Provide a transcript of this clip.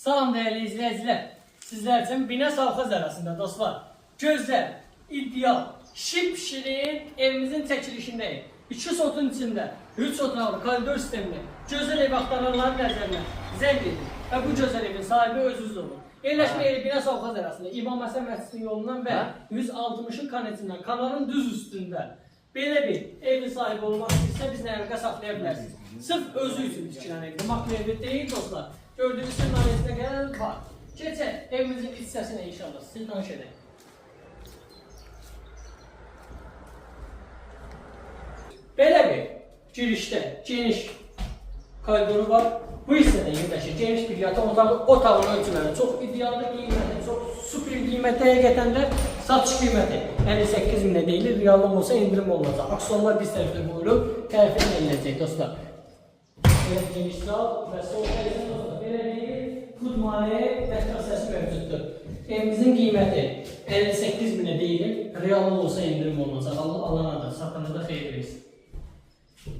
Salam dəyərli izləyicilər. Sizlər üçün Binə Savxoz arasında dostlar. Gözəl, ideal, şipşirin evimizin çəkilişindəyik. 2 sotun içində 3 otaqlı koridor sistemli gözəl ev axtaranların nəzərinə zəng edin və bu gözəl evin sahibi özünüz olun. Yerləşmə yeri Binə Savxoz arasında İmam Həsən məscidinin yolundan və 160-ın kanetindən kanalın düz üstündə. Belə bir evin sahibi olmaq istəyirsə bizlə əlaqə saxlaya bilərsiniz. Sırf özü üçün tikilən evdir. Makro evi deyil dostlar. Gördüyünüz kimi ailəsinə qədər var. Keçək evimizin iç hissəsinə inşallah sizi tanış edək. Belə bir girişdə geniş koridoru var. Bu hissədə yerləşir geniş bir yataq otağı. Otağın ölçüləri çox idealdır, qiyməti çox super qiymətə həqiqətən də satış qiyməti 58 minə deyilir. Reallıq olsa endirim olunacaq. Aksiyonlar biz tərəfdə qoyulub, tərifə ediləcək dostlar. Belə geniş zal və sol tərəfdə dostlar belə bir xudmane mətbəx hissəsi mövcuddur. Evimizin qiyməti 58 minə deyilir. Reallıq olsa endirim olunacaq.